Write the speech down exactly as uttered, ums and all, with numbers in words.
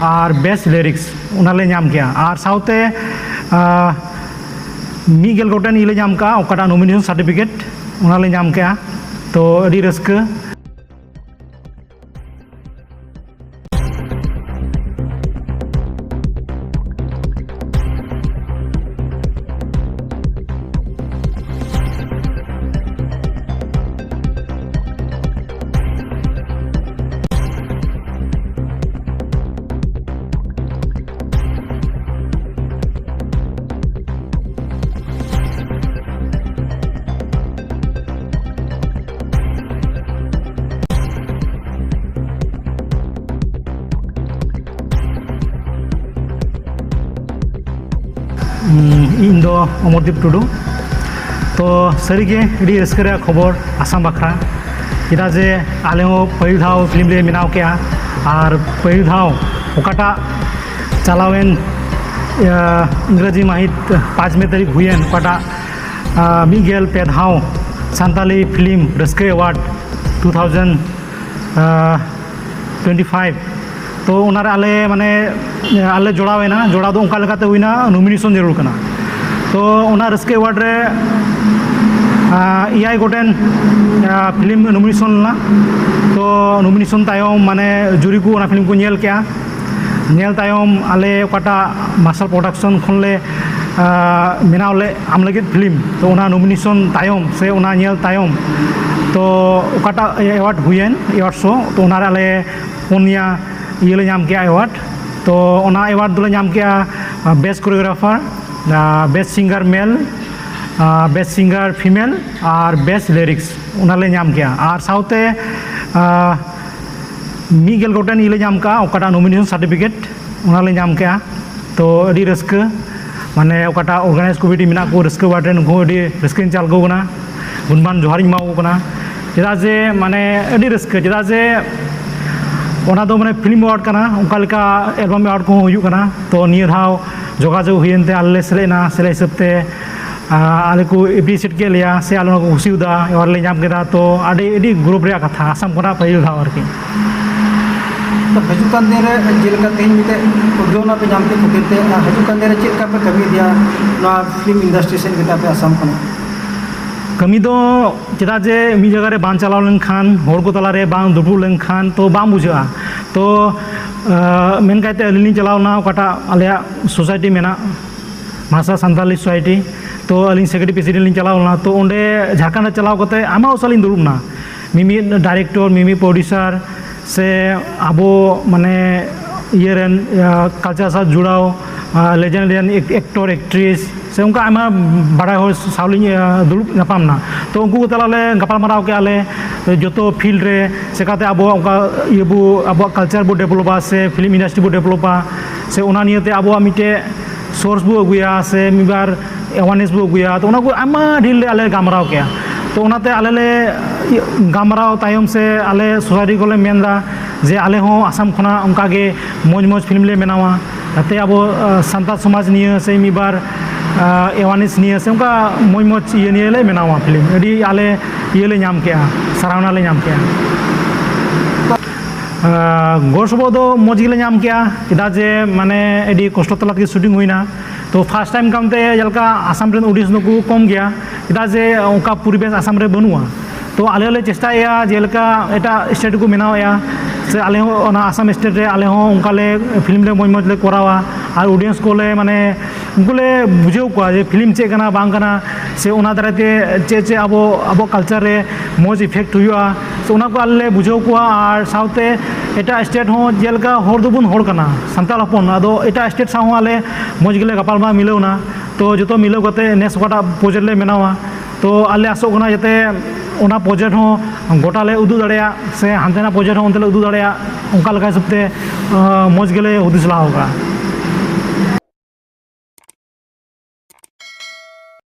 ᱟᱨ best lyrics, ᱚᱱᱟᱞᱮ ᱧᱟᱢ ᱠᱮᱜᱼᱟ᱾ ᱟᱨ ᱥᱟᱶᱛᱮ ᱟᱨ ᱢᱤᱫ ᱜᱮᱞ ᱜᱚᱴᱮᱱ ᱤᱭᱟᱹ ᱞᱮ ᱧᱟᱢ ᱠᱟᱜᱼᱟ, ᱚᱠᱟᱴᱟᱜ ᱱᱚᱢᱤᱱᱮᱥᱚᱱ ᱥᱟᱨᱴᱤᱯᱷᱤᱠᱮᱴ, ᱚᱱᱟᱞᱮ ᱧᱟᱢ ᱠᱮᱜᱼᱟ᱾ ᱛᱚ ᱟᱹᱰᱤ ᱨᱟᱹᱥᱠᱟᱹ᱾ ᱤᱧ ᱫᱚ ᱚᱢᱚᱨᱫᱤᱯ ᱴᱩᱰᱩ᱾ ᱛᱚ ᱥᱟᱹᱨᱤᱜᱮ ᱟᱹᱰᱤ ᱨᱟᱹᱥᱠᱟᱹ ᱨᱮᱭᱟᱜ ᱠᱷᱚᱵᱚᱨ ᱟᱥᱟᱢ ᱵᱟᱠᱷᱨᱟ, ᱪᱮᱫᱟᱜ ᱡᱮ ᱟᱞᱮ ᱦᱚᱸ ᱯᱟᱹᱦᱤᱞ ᱫᱷᱟᱣ ᱯᱷᱤᱞᱢ ᱞᱮ ᱵᱮᱱᱟᱣ ᱠᱮᱜᱼᱟ᱾ ᱟᱨ ᱯᱟᱹᱦᱤᱞ ᱫᱷᱟᱣ ᱚᱠᱟᱴᱟᱜ ᱪᱟᱞᱟᱣᱮᱱ, ᱤᱭᱟᱹ, ᱤᱝᱨᱟᱡᱤ ᱢᱟᱹᱦᱤᱛ ᱯᱟᱸᱪ ᱢᱮ ᱛᱟᱹᱨᱤᱠᱷ ᱦᱩᱭᱮᱱ, ᱚᱠᱟᱴᱟᱜ ᱟᱨ ᱢᱤᱫ ᱜᱮᱞ ᱯᱮ ᱫᱷᱟᱣ ᱥᱟᱱᱛᱟᱞᱤ ᱯᱷᱤᱞᱢ ᱨᱟᱹᱥᱠᱟᱹ award two thousand twenty five. ᱛᱚ ᱚᱱᱟᱨᱮ ᱟᱞᱮ ᱢᱟᱱᱮ ᱟᱞᱮ ᱡᱚᱲᱟᱣᱮᱱᱟ᱾ ᱡᱚᱲᱟᱣ ᱫᱚ ᱚᱱᱠᱟ ᱞᱮᱠᱟᱛᱮ ᱦᱩᱭᱱᱟ, ᱱᱚᱢᱤᱱᱮᱥᱚᱱ ᱡᱟᱹᱨᱩᱲ ᱠᱟᱱᱟ᱾ ᱛᱚ ᱚᱱᱟ ᱨᱟᱹᱥᱠᱟᱹ ᱮᱣᱟᱨᱰ ᱨᱮ ᱟᱨ ᱮᱭᱟᱭ ᱜᱚᱴᱮᱱ ᱟᱨ ᱯᱷᱤᱞᱢ ᱱᱚᱢᱤᱱᱮᱥᱚᱱ ᱞᱮᱱᱟ᱾ ᱛᱚ ᱱᱚᱢᱤᱱᱮᱥᱚᱱ ᱛᱟᱭᱚᱢ ᱢᱟᱱᱮ ᱡᱩᱨᱤ ᱠᱚ ᱚᱱᱟ ᱯᱷᱤᱞᱢ ᱠᱚ ᱧᱮᱞ ᱠᱮᱜᱼᱟ᱾ ᱧᱮᱞ ᱛᱟᱭᱚᱢ ᱟᱞᱮ ᱚᱠᱟᱴᱟᱜ ᱢᱟᱨᱥᱟᱞ ᱯᱨᱚᱰᱟᱠᱥᱚᱱ ᱠᱷᱚᱱᱞᱮ ᱟᱨ ᱵᱮᱱᱟᱣ ᱞᱮᱫ ᱟᱢ ᱞᱟᱹᱜᱤᱫ ᱯᱷᱤᱞᱢ, ᱛᱚ ᱚᱱᱟ ᱱᱚᱢᱤᱱᱮᱥᱚᱱ ᱛᱟᱭᱚᱢ ᱥᱮ ᱚᱱᱟ ᱧᱮᱞ ᱛᱟᱭᱚᱢ, ᱛᱚ ᱚᱠᱟᱴᱟᱜ ᱮᱣᱟᱨᱰ ᱦᱩᱭᱮᱱ, ᱮᱣᱟᱨᱰ ᱥᱳ, ᱛᱚ ᱚᱱᱟᱨᱮ ᱟᱞᱮ ᱯᱩᱱᱭᱟ ᱤᱭᱟᱹ ᱞᱮ ᱧᱟᱢ ᱠᱮᱜᱼᱟ ᱮᱣᱟᱨᱰ᱾ ᱛᱚ ᱚᱱᱟ ᱮᱣᱟᱨᱰ ᱫᱚᱞᱮ ᱧᱟᱢ ᱠᱮᱜᱼᱟ ᱵᱮᱥᱴ ᱠᱳᱨᱤᱭᱳᱜᱨᱟᱯᱷᱟᱨ, ᱵᱮᱥᱴ ᱥᱤᱝᱜᱟᱨ ᱢᱮᱞ, ᱵᱮᱥᱴ ᱥᱤᱝᱜᱟᱨ ᱯᱷᱤᱢᱮᱞ ᱟᱨ ᱵᱮᱥᱴ ᱞᱤᱨᱤᱠᱥ, ᱚᱱᱟᱞᱮ ᱧᱟᱢ ᱠᱮᱜᱼᱟ᱾ ᱟᱨ ᱥᱟᱶᱛᱮ ᱟᱨ ᱢᱤᱫ ᱜᱮᱞ ᱜᱚᱴᱮᱱ ᱤᱭᱟᱹ ᱞᱮ ᱧᱟᱢ ᱠᱟᱜᱼᱟ, ᱚᱠᱟᱴᱟᱜ ᱱᱚᱢᱤᱱᱮᱥᱚᱱ ᱥᱟᱨᱴᱤᱯᱷᱤᱠᱮᱴ, ᱚᱱᱟᱞᱮ ᱧᱟᱢ ᱠᱮᱜᱼᱟ᱾ ᱛᱚ ᱟᱹᱰᱤ ᱨᱟᱹᱥᱠᱟᱹ, ᱢᱟᱱᱮ ᱚᱠᱟᱴᱟᱜ ᱚᱨᱜᱟᱱᱟᱭᱤᱡᱽ ᱠᱚᱢᱤᱴᱤ ᱢᱮᱱᱟᱜ ᱠᱚ ᱨᱟᱹᱥᱠᱟᱹ ᱮᱣᱟᱨᱰ ᱨᱮ, ᱩᱱᱠᱩ ᱦᱚᱸ ᱟᱹᱰᱤ ᱨᱟᱹᱥᱠᱟᱹᱧ ᱪᱟᱞ ᱟᱠᱚ ᱠᱟᱱᱟ, ᱜᱩᱱᱢᱟᱱ ᱡᱚᱦᱟᱨᱤᱧ ᱮᱢᱟ ᱠᱚ ᱠᱟᱱᱟ᱾ ᱪᱮᱫᱟᱜ ᱡᱮ ᱢᱟᱱᱮ ᱟᱹᱰᱤ ᱨᱟᱹᱥᱠᱟᱹ, ᱪᱮᱫᱟᱜ ᱡᱮ ᱚᱱᱟ ᱫᱚ ᱢᱟᱱᱮ ᱯᱷᱤᱞᱢ ᱮᱣᱟᱨᱰ ᱠᱟᱱᱟ, ᱚᱱᱠᱟ ᱞᱮᱠᱟ ᱮᱞᱵᱟᱢ ᱮᱣᱟᱨᱰ ᱠᱚᱦᱚᱸ ᱦᱩᱭᱩᱜ ᱠᱟᱱᱟ᱾ ᱛᱚ ᱱᱤᱭᱟᱹ ᱫᱷᱟᱣ ᱡᱳᱜᱟᱡᱳᱜᱽ ᱦᱩᱭᱮᱱ ᱛᱮ ᱟᱞᱮ ᱞᱮ ᱥᱮᱞᱮᱫ ᱮᱱᱟ, ᱥᱮᱞᱮᱫ ᱦᱤᱥᱟᱹᱵ ᱛᱮ ᱟᱨ ᱟᱞᱮ ᱠᱚ ᱮᱯᱨᱤᱥᱤᱭᱮᱴ ᱠᱮᱫ ᱞᱮᱭᱟ ᱥᱮ ᱟᱞᱮ ᱦᱚᱸ ᱠᱚ ᱠᱩᱥᱤᱣᱟᱫᱟ, ᱮᱣᱟᱨᱰ ᱞᱮ ᱧᱟᱢ ᱠᱮᱫᱟ᱾ ᱛᱚ ᱟᱹᱰᱤ, ᱟᱹᱰᱤ ᱜᱚᱨᱚᱵᱽ ᱨᱮᱭᱟᱜ ᱠᱟᱛᱷᱟ, ᱟᱥᱟᱢ ᱠᱷᱚᱱᱟᱜ ᱯᱟᱹᱦᱤᱞ ᱫᱷᱟᱣ ᱟᱨᱠᱤ᱾ ᱦᱤᱡᱩᱜ ᱠᱟᱱ ᱫᱤᱱ ᱨᱮ ᱡᱮᱞᱮᱠᱟ ᱛᱮᱦᱮᱧ ᱢᱤᱫᱴᱮᱡ ᱩᱫᱽᱜᱟᱹᱣᱱᱟ ᱯᱮ ᱧᱟᱢ ᱠᱮᱫ ᱠᱷᱟᱹᱛᱤᱨ ᱛᱮ, ᱟᱨ ᱦᱤᱡᱩᱜ ᱠᱟᱱ ᱫᱤᱱ ᱨᱮ ᱪᱮᱫ ᱞᱮᱠᱟ ᱯᱮ ᱠᱟᱹᱢᱤ ᱤᱫᱤᱭᱟ ᱱᱚᱣᱟ ᱯᱷᱤᱞᱢ ᱤᱱᱰᱟᱥᱴᱨᱤ ᱥᱮᱫ ᱠᱟᱛᱮ ᱟᱯᱮ ᱟᱥᱟᱢ ᱠᱷᱚᱱᱟᱜ? ᱠᱟᱹᱢᱤ ᱫᱚ ᱪᱮᱫᱟᱜ ᱡᱮ ᱢᱤᱫ ᱡᱟᱭᱜᱟ ᱨᱮ ᱵᱟᱝ ᱪᱟᱞᱟᱣ ᱞᱮᱱᱠᱷᱟᱱ, ᱦᱚᱲ ᱠᱚ ᱛᱟᱞᱟᱨᱮ ᱵᱟᱝ ᱫᱩᱯᱲᱩᱵ ᱞᱮᱱᱠᱷᱟᱱ ᱛᱚ ᱵᱟᱝ ᱵᱩᱡᱷᱟᱹᱜᱼᱟ᱾ ᱛᱚ ᱢᱮᱱ ᱠᱟᱭᱛᱮ ᱟᱹᱞᱤᱧ ᱞᱤᱧ ᱪᱟᱞᱟᱣ ᱞᱮᱱᱟ ᱚᱠᱟᱴᱟᱜ ᱟᱞᱮᱭᱟᱜ ᱥᱳᱥᱟᱭᱴᱤ ᱢᱮᱱᱟᱜ, ᱢᱟᱨᱥᱟᱞ ᱥᱟᱱᱛᱟᱞᱤ ᱥᱳᱥᱟᱭᱴᱤ᱾ ᱛᱚ ᱟᱹᱞᱤᱧ ᱥᱮᱠᱨᱮᱴᱟᱨᱤ ᱯᱨᱮᱥᱤᱰᱮᱱᱴ ᱞᱤᱧ ᱪᱟᱞᱟᱣ ᱞᱮᱱᱟ᱾ ᱛᱚ ᱚᱸᱰᱮ ᱡᱷᱟᱲᱠᱷᱚᱸᱰ ᱨᱮ ᱪᱟᱞᱟᱣ ᱠᱟᱛᱮ ᱟᱭᱢᱟ ᱩᱥᱟᱹᱨ ᱞᱤᱧ ᱫᱩᱲᱩᱵ ᱮᱱᱟ, ᱢᱤᱢᱤᱫ ᱰᱟᱭᱨᱮᱠᱴᱚᱨ, ᱢᱤᱢᱤᱫ ᱯᱨᱚᱰᱭᱩᱥᱟᱨ, ᱥᱮ ᱟᱵᱚ ᱢᱟᱱᱮ ᱤᱭᱟᱹ ᱨᱮᱱ, ᱟᱸ, ᱠᱟᱞᱪᱟᱨ ᱥᱟᱶ ᱡᱚᱲᱟᱣ, ᱟᱸ, ᱞᱮᱡᱮᱱᱰ ᱨᱮᱱ ᱮᱠ-, ᱮᱠᱴᱚᱨ, ᱮᱠᱴᱨᱮᱥ, ᱥᱮ ᱚᱱᱠᱟ ᱟᱭᱢᱟ ᱵᱟᱲᱟᱭ ᱦᱚᱲ ᱥᱟᱶ ᱞᱤᱧ, ᱟᱸ, ᱫᱩᱲᱩᱵ ᱧᱟᱯᱟᱢ ᱮᱱᱟ᱾ ᱛᱚ ᱩᱱᱠᱩ ᱠᱚ ᱛᱟᱞᱟ ᱞᱮ ᱜᱟᱯᱟᱞᱢᱟᱨᱟᱣ ᱠᱮᱜᱼᱟ ᱞᱮ ᱡᱚᱛᱚ ᱯᱷᱤᱞᱰ ᱨᱮ ᱪᱮᱠᱟᱛᱮ ᱟᱵᱚᱣᱟᱜ ᱚᱱᱠᱟ ᱤᱭᱟᱹ ᱵᱚ, ᱟᱵᱚᱣᱟᱜ ᱠᱟᱞᱪᱟᱨ ᱵᱚ ᱰᱮᱵᱷᱞᱚᱯᱟ ᱥᱮ ᱯᱷᱤᱞᱢ ᱤᱱᱰᱟᱥᱴᱨᱤ ᱵᱚ ᱰᱮᱵᱷᱞᱚᱯᱟ, ᱥᱮ ᱚᱱᱟ ᱱᱤᱭᱮᱛᱮ ᱟᱵᱚᱣᱟᱜ ᱢᱤᱫᱴᱮᱡ ᱥᱳᱨᱥ ᱵᱚ ᱟᱹᱜᱩᱭᱟ ᱥᱮ ᱢᱤᱫ ᱵᱟᱨ ᱮᱣᱟᱨᱱᱮᱥ ᱵᱚ ᱟᱹᱜᱩᱭᱟ᱾ ᱛᱚ ᱚᱱᱟ ᱠᱚ ᱟᱭᱢᱟ ᱰᱷᱮᱨ ᱞᱮ ᱟᱞᱮ ᱜᱟᱞᱢᱟᱨᱟᱣ ᱠᱮᱜᱼᱟ᱾ ᱛᱚ ᱚᱱᱟᱛᱮ ᱟᱞᱮ ᱞᱮ ᱜᱟᱞᱢᱟᱨᱟᱣ ᱛᱟᱭᱚᱢ ᱥᱮ ᱟᱞᱮ ᱥᱳᱥᱟᱭᱴᱤ ᱠᱚᱞᱮ ᱢᱮᱱ ᱮᱫᱟ ᱡᱮ ᱟᱞᱮ ᱦᱚᱸ ᱟᱥᱟᱢ ᱠᱷᱚᱱᱟᱜ ᱚᱱᱠᱟ ᱜᱮ ᱢᱚᱡᱽ ᱢᱚᱡᱽ ᱯᱷᱤᱞᱢ ᱞᱮ ᱵᱮᱱᱟᱣᱟ, ᱡᱟᱛᱮ ᱟᱵᱚ, ᱟᱸ, ᱥᱟᱱᱛᱟᱲ ᱥᱚᱢᱟᱡᱽ ᱱᱤᱭᱟᱹ ᱥᱮ ᱢᱤᱫ ᱵᱟᱨ, ᱟᱸ, ᱮᱣᱟᱨᱱᱮᱥ ᱱᱤᱭᱟᱹ ᱥᱮ ᱚᱱᱠᱟ ᱢᱚᱡᱽ ᱢᱚᱡᱽ ᱤᱭᱟᱹ ᱱᱤᱭᱟᱹ ᱞᱮ ᱵᱮᱱᱟᱣᱟ ᱯᱷᱤᱞᱢ᱾ ᱟᱹᱰᱤ ᱟᱞᱮ ᱤᱭᱟᱹ ᱞᱮ ᱧᱟᱢ ᱠᱮᱜᱼᱟ, ᱥᱟᱨᱦᱟᱣᱱᱟ ᱞᱮ ᱧᱟᱢ ᱠᱮᱜᱼᱟ᱾ ᱟᱸ, ᱜᱚᱲᱚ ᱥᱚᱯᱚᱦᱚᱫ ᱫᱚ ᱢᱚᱡᱽ ᱜᱮᱞᱮ ᱧᱟᱢ ᱠᱮᱜᱼᱟ, ᱪᱮᱫᱟᱜ ᱡᱮ ᱢᱟᱱᱮ ᱟᱹᱰᱤ ᱠᱚᱥᱴᱚ ᱛᱟᱞᱟ ᱛᱮᱜᱮ ᱥᱩᱴᱤᱝ ᱦᱩᱭᱱᱟ᱾ ᱛᱚ ᱯᱷᱟᱥᱴ ᱴᱟᱭᱤᱢ ᱠᱟᱱᱛᱮ ᱡᱮᱞᱮᱠᱟ ᱟᱥᱟᱢ ᱨᱮᱱ ᱚᱰᱤᱭᱮᱱᱥ ᱫᱚᱠᱚ ᱠᱚᱢ ᱜᱮᱭᱟ, ᱪᱮᱫᱟᱜ ᱡᱮ ᱚᱱᱠᱟ ᱯᱚᱨᱤᱵᱮᱥ ᱟᱥᱟᱢ ᱨᱮ ᱵᱟᱹᱱᱩᱜᱼᱟ᱾ ᱛᱚ ᱟᱞᱮ ᱦᱚᱸᱞᱮ ᱪᱮᱥᱴᱟᱭᱮᱫᱼᱟ ᱡᱮᱞᱮᱠᱟ ᱮᱴᱟᱜ ᱥᱴᱮᱴ ᱨᱮᱠᱚ ᱵᱮᱱᱟᱣᱮᱫᱼᱟ, ᱥᱮ ᱟᱞᱮ ᱦᱚᱸ ᱚᱱᱟ ᱟᱥᱟᱢ ᱥᱴᱮᱴ ᱨᱮ ᱟᱞᱮ ᱦᱚᱸ ᱚᱱᱠᱟ ᱞᱮ ᱯᱷᱤᱞᱢ ᱞᱮ ᱢᱚᱡᱽ ᱢᱚᱡᱽ ᱞᱮ ᱠᱚᱨᱟᱣᱟ, ᱟᱨ ᱚᱰᱤᱭᱮᱱᱥ ᱠᱚᱞᱮ ᱢᱟᱱᱮ ᱩᱱᱠᱩ ᱞᱮ ᱵᱩᱡᱷᱟᱹᱣ ᱠᱚᱣᱟ ᱡᱮ ᱯᱷᱤᱞᱢ ᱪᱮᱫ ᱠᱟᱱᱟ ᱵᱟᱝ ᱠᱟᱱᱟ, ᱥᱮ ᱚᱱᱟ ᱫᱟᱨᱟᱭ ᱛᱮ ᱪᱮᱫ ᱪᱮᱫ ᱟᱵᱚ, ᱟᱵᱚᱣᱟᱜ ᱠᱟᱞᱪᱟᱨ ᱨᱮ ᱢᱚᱡᱽ ᱤᱯᱷᱮᱠᱴ ᱦᱩᱭᱩᱜᱼᱟ, ᱥᱮ ᱚᱱᱟ ᱠᱚ ᱟᱞᱮ ᱞᱮ ᱵᱩᱡᱷᱟᱹᱣ ᱠᱚᱣᱟ᱾ ᱟᱨ ᱥᱟᱶᱛᱮ ᱮᱴᱟᱜ ᱥᱴᱮᱴ ᱦᱚᱸ ᱡᱮᱞᱮᱠᱟ ᱦᱚᱲ ᱫᱚᱵᱚᱱ ᱦᱚᱲ ᱠᱟᱱᱟ ᱥᱟᱱᱛᱟᱲ ᱦᱚᱯᱚᱱ, ᱟᱫᱚ ᱮᱴᱟᱜ ᱥᱴᱮᱴ ᱥᱟᱶ ᱦᱚᱸ ᱟᱞᱮ ᱢᱚᱡᱽ ᱜᱮᱞᱮ ᱜᱟᱯᱟᱞᱢᱟᱨᱟᱣ ᱢᱤᱞᱟᱹᱣ ᱮᱱᱟ᱾ ᱛᱚ ᱡᱚᱛᱚ ᱢᱤᱞᱟᱹᱣ ᱠᱟᱛᱮ ᱱᱮᱥ ᱚᱠᱟᱴᱟᱜ ᱯᱨᱚᱡᱮᱠᱴ ᱞᱮ ᱵᱮᱱᱟᱣᱟ, ᱛᱚ ᱟᱞᱮ ᱟᱥᱚᱜ ᱠᱟᱱᱟ ᱡᱟᱛᱮ ᱚᱱᱟ ᱯᱨᱚᱡᱮᱠᱴ ᱦᱚᱸ ᱜᱚᱴᱟ ᱞᱮ ᱩᱫᱩᱜ ᱫᱟᱲᱮᱭᱟᱜ, ᱥᱮ ᱦᱟᱱᱛᱮ ᱱᱟᱜ ᱯᱨᱚᱡᱮᱠᱴ ᱦᱚᱸ ᱚᱱᱛᱮ ᱞᱮ ᱩᱫᱩᱜ ᱫᱟᱲᱮᱭᱟᱜ, ᱚᱱᱠᱟ ᱞᱮᱠᱟ ᱦᱤᱥᱟᱹᱵ ᱛᱮ, ᱟᱸ, ᱢᱚᱡᱽ ᱜᱮᱞᱮ ᱦᱩᱫᱤᱥ ᱞᱟᱦᱟᱣ ᱠᱟᱜᱼᱟ᱾